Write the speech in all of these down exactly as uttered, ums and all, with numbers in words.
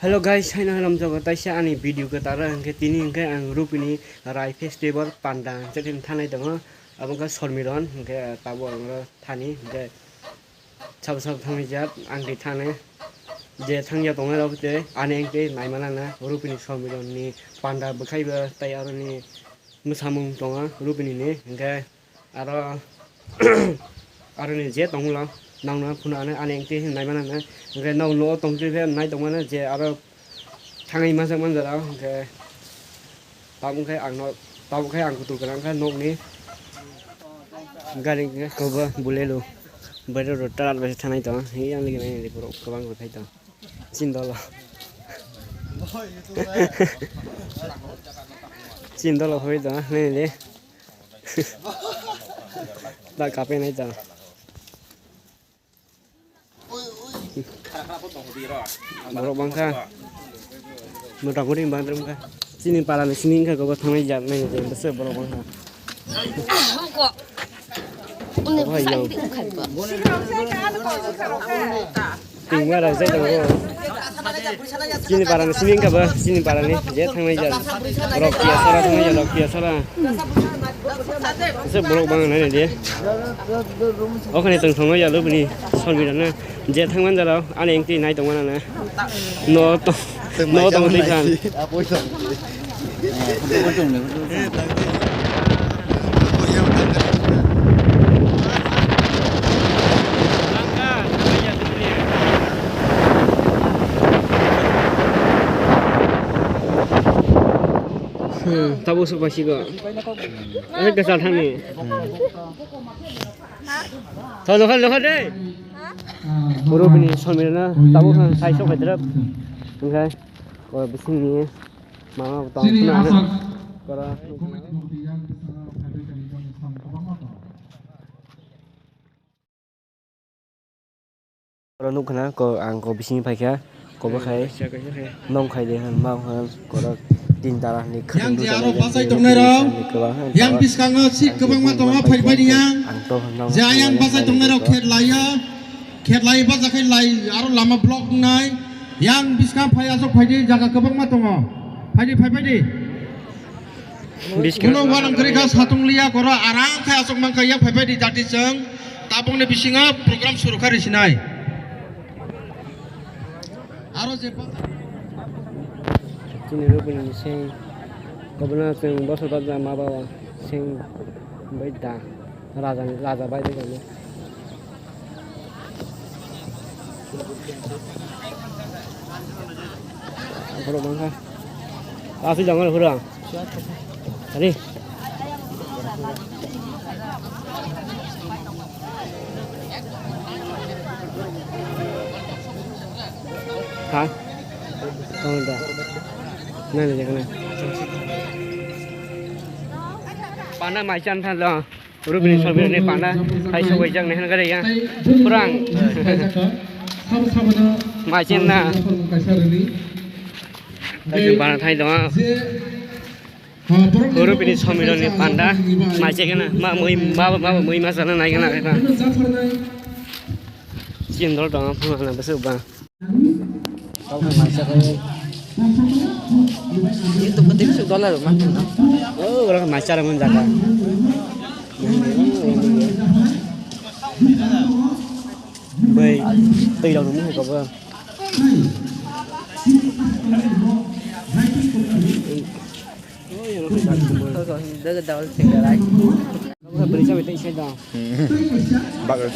Hello guys, haino haino hamjago taisa ani video kwtaro, hwnkhe tini hwnkhe ang Rupini Rai Festival panda hwnkhe tini thanai tongo, abo wngkha Sormiron, hwnkhe tabuk ang oro thani, hwnkhe sabo sabo thangwi jak, ang twi thani, je thangya tongnai rok tei ani ang tei naimana na Rupini Sormironni panda bwkhaibo tei aroni mwsamung tongo Rupini ni, hwnkhe aro, aroni je tongmolo nangno phunuknai ani engti hinwi naimano hinwi. Hwnkhe nok nuko tongtwi khe nai tongmano je aro thangwi manjak manjak rok, hwnkhe tabuk khe ang nok, tabuk khe ang kutul kwrang kha nokni gari hwnkhe kobo Bolero, Bolero truck bai se thanai tongo. Yang ligi nai borok kwbang rok phai tongo. Chini dolo. Chini dolo phai tongo nini. Da kape nai ta. Borok bangkha. Mota guri bangdrum kha. Chini para ni sini wngkha gobo thangnai jak nai je bese borok bangkha. Obo hai yang. Tingma rok jai tongo. Chini para ni sini wngkha bo, chini para ni je thangnai jak. Rok tiya sara thangnai jak, rok tiya sara. Ese borok bang nai de. Okhani tong thong ya lubni sorbi rana. Je thang man jalo ani engti nai tong mana na. No to, no to twi khan. Hmm, tabuk sok pasi go. Ai, kasa thani. Tho, lokha, lokha de. Boro bini somir na, tabuk khan sai sok hai drap. Wngkha, o bising ni mama tong khna na. Kora. Oro nukha na ko ang ko bising paikha, ko bo khai nong khai de han ma han korok tin tala ni. Yang je aro bachai tongnai rok, yang biskango seat kwbangma tongo, phai phai di yang. Je ayang bachai tongnai rok khet laiya, khet lai bacha khai lai aro lama block wngnai. Yang biskang phai asok phai di, jaga kwbangma tongo, phai di, phai phai di. Ulo wanang kwrwi kha satung liya koro aram khe aswk mankha yang phai phai di jati chwng tabukni bisingo program suru kha rw sinai. Aro je chini rubini seng kobna chwng bosor bajra ma ba seng bai da raja ni raja bai de. Borok bangkha. Aswk jangmani hura. Ani. Ha? Tong da. Nani jakna. Panda mai chan than lo. Rubini Sormironi panda hai sogwi jak nai hwnkhe ya. Purang. Mai chenna. Hai bana thai dong. Rubini Sormironi panda mai chekna. Ma mui ma ma mui ma sana nai kana. Chin dol dong phang na bese ba. Kau khe maisa khe. Itu penting su dollar mah. Oh, orang maisa ada mun jaga. Bai, tei rok nungmung kabo. Daga dawal singgalai. Beri cabai tei sai dong. Bagus.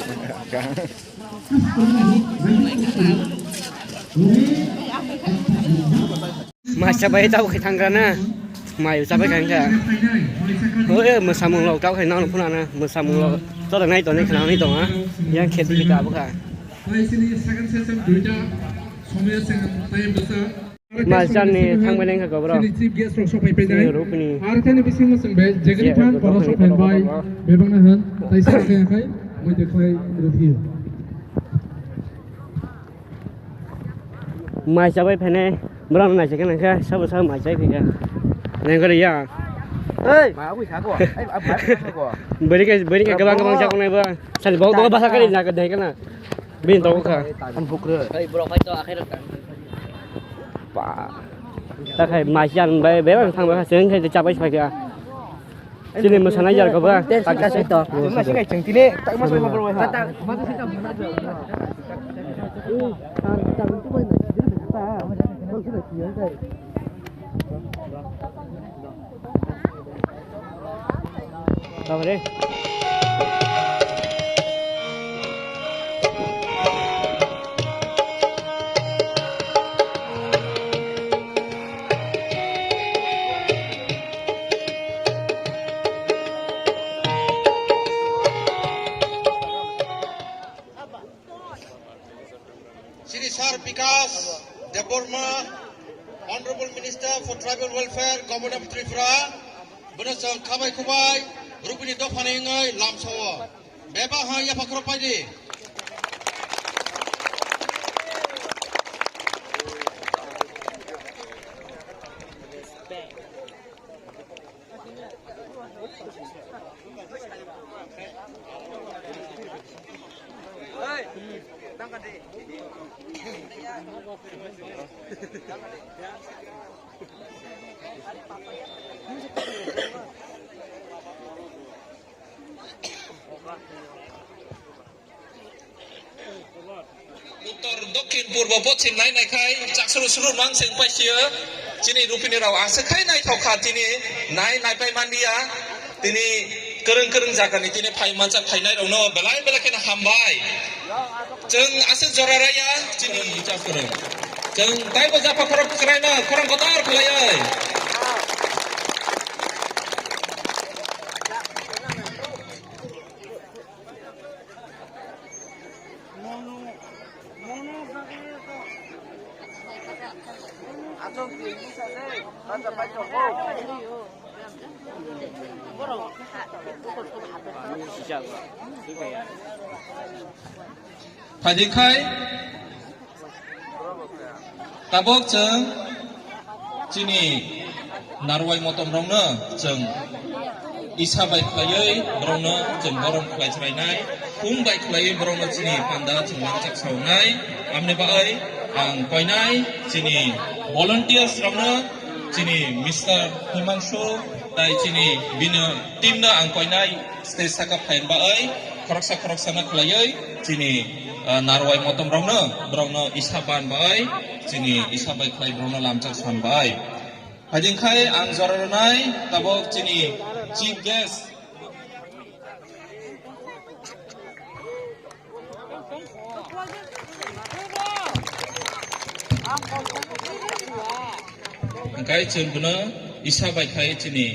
Maisa bai tau khe thangkha na. Mai chabai kha wngkha. Oi, mwsamung lok tau khe nang phunana. Mwsamung lok. Toro nai tonwi khna nai tonga. Yang khe dili ta bwkha. Malcharni thangbai nangkha kobro. Chini chief guest rok sok phai phai nai. Chini rukni. Ar thani bisingo chwng bai jegani phan borok sok phai bai. Bebakna hwn. Taisa khe khai. Moi de khlai rwphiyo. Mai chabai phainai, borok no naisingkhe nangkhe, sabo sabo mai chai phikha. Nangkhe ya. Ei! Ma abui sako? Ai, abui sako? Beri ke, beri ke gabang gabang jakong nai ba. Sali bau dogo basa kari na ka dai kana. Bin dogo kha. An bukre. Ei, borok hai to akhir. Ba. Takhai masian bai, bai thang bai, seng khai chabai sai kha. Chini mwsana jar ko ba. Ten sing kasih to. Masih kai cheng tine, tak masih ma bro ha. Tabare. Shri Sir Bikash Debbarma, Honorable Minister for Tribal Welfare, Governor of Tripura, bono chwng khabai khubai, rupini dophani wngwi lamsao. Bebak ha yapha khoro paidi. Uttor, dokhin, purbo, poschim nai nai khai, chaksuru suru manseng paisio, chini rupini rao aswk khai naithok kha, tini nai nai pai manliya, tini kwrwng kwrwng jagani tini phai manchak phainai rokno belai belai kheno hambai. Chwng aswk jora raya, chini chaksuru. Chwng taibo japha khorok kwraino khorang kotor khlaioi. Phaidi khai. Tabok chwng chini narwai motom rokno chwng isa bai khlaiwi borokno chwng borom khlai chwrainai, khum bai khlaiwi borokno chini panda chwng manchak sawnai. Amni bagwi ang koinai chini volunteers rokno, chini Mister Himanshu tai chini bini team no ang koinai stage saka phaina bagwi khoroksa khoroksa no khlaiwi chini, ah, narwai motom rokno, borokno isa ban bai, chini isa bai khlai borokno lamchak san bai. Haiding khai ang jora rwnai tabok chini chief guest. Hingkai chwng bono isa bai khlai chini,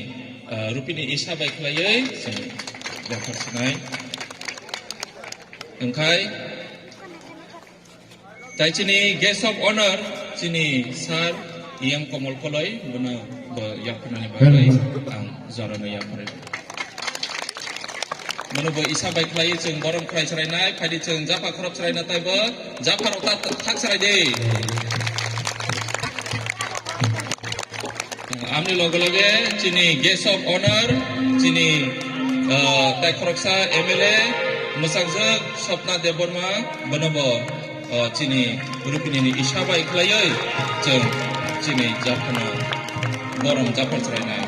ah, rupini isa bai khlaiwi chwng yaphar sinai. Hingkai tai chini guest of honor chini sir Yang Komol Koloi bono bo yapharnani bagwi ang jorano yaphar. Mano bo isa bai khlai chwng borom khlai chwrainai, phaidi chwng japha khorok chwraina taibo japha rok ta thak chwrai di. Amni loge loge chini guest of honor, chini, ah, tai khoroksa M L A mwsakjwk Swapna Debbarma, bono bo, ah, chini rupini ni isa bai khlaiwi chwng chini japhano borom japhar chwrainai.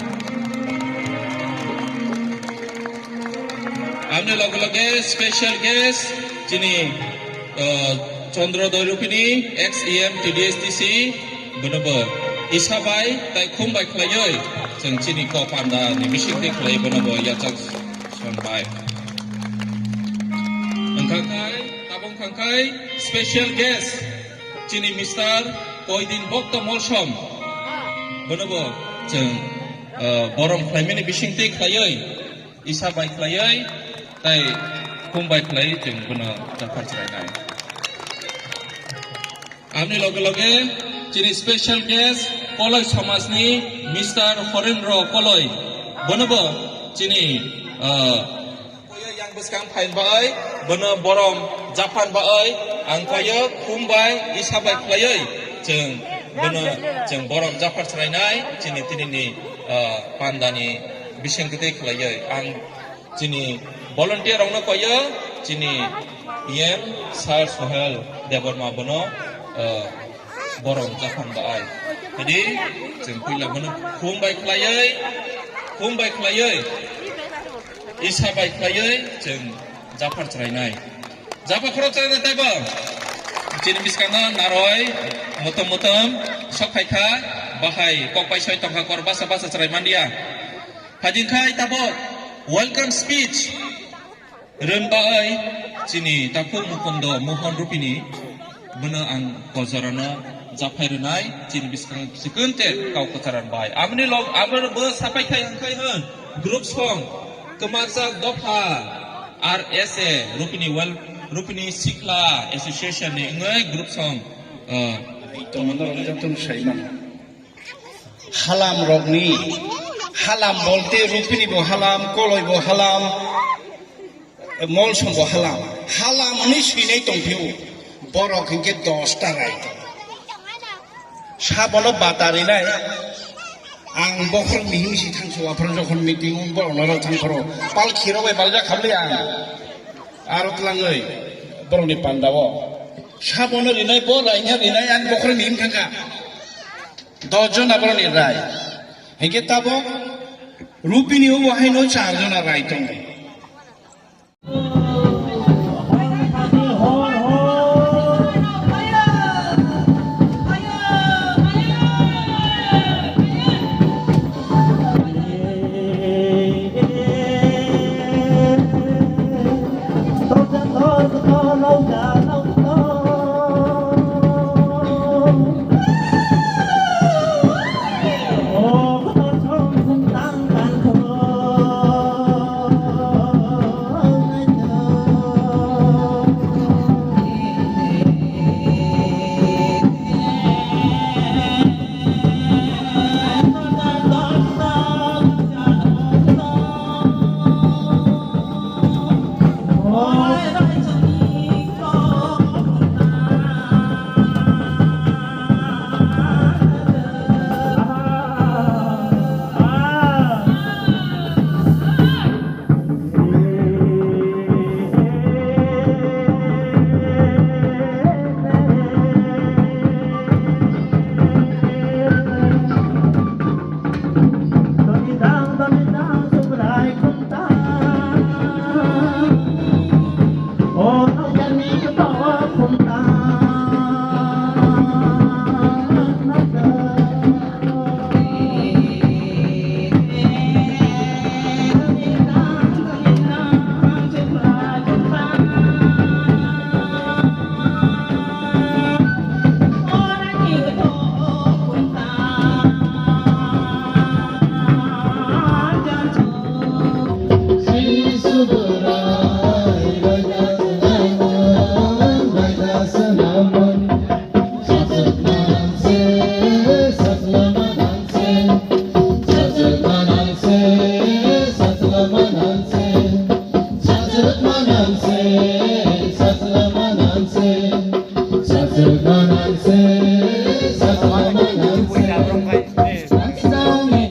Amni loge loge special guest chini, ah, Chandra Doirupini, ex E M T D S T C, bono bo isa bai tai khum bai khlaiwi chwng chini kok panda ni bising twi khlai bono bo yachak son bai. Wngkha khai, tabung kha khai special guest chini Mister Koidin Bokto Molsom, bono bo chwng, ah, borom khlaimani bising twi khlaiwi isa bai khlaiwi tai khum bai khlaiwi chwng bono japhar chwrainai. Amni loge loge chini special guest Koloi somajni Mister Horendro Koloi, bono bo chini, ah, yang bwskang phain bai bono borom japhar bai ang koyo khum bai isa bai khlaiwi chwng bono chwng borom japhar chwrainai chini tinini, ah, pandani bising kwtwi khlaiwi ang chini volunteer rokno koyo chini E M Sir Sohel Debbarma bono, ah, Borok japhang ba ai. Jadi, chwng puila bono khum bai khlaiwi, khum bai khlaiwi, isa bai khlaiwi chwng japhar chwrainai. Japhar khorok chwrainai taibo. Chini bwskango naroi, mutum mutum, sok phaikha, bahai kok bai soi tongkha kor basa basa chwrai manliya. Phajingkhai tabok welcome speech. Rwngbai chini takhuk Mukundo Mohon Rupini, bono ang kojarano japhai rwnai, chini bwskango chikon te kau kwchar bai. Aboni log, abo bo sapai khai hwn khai hwn, group song, kwmajak dopha, R S A, Rupini Well, Rupini Sikla Association ni wngwi group song, uh, Tongmani rok jotono sai mano. Halam rokni, halam bolte Rupini bo halam, Koloi bo halam, Molsom bo halam. Halam hwnwi swinai tongphio, borok hinkhe dosta rai tongo. Sabono bata rinai, ang bokhorok mihim si thangsu aphuru jokhon meeting o borokno rw thangphuru pal khirok bai baljak khamli ang. Aro tlangwi borokni pandao sabono rinai, bo raina rinai, ang bokhorok mihim thangkha. Dos jon aboroni rai. Hinkhe tabok Rupini o haino char jona rai tongo.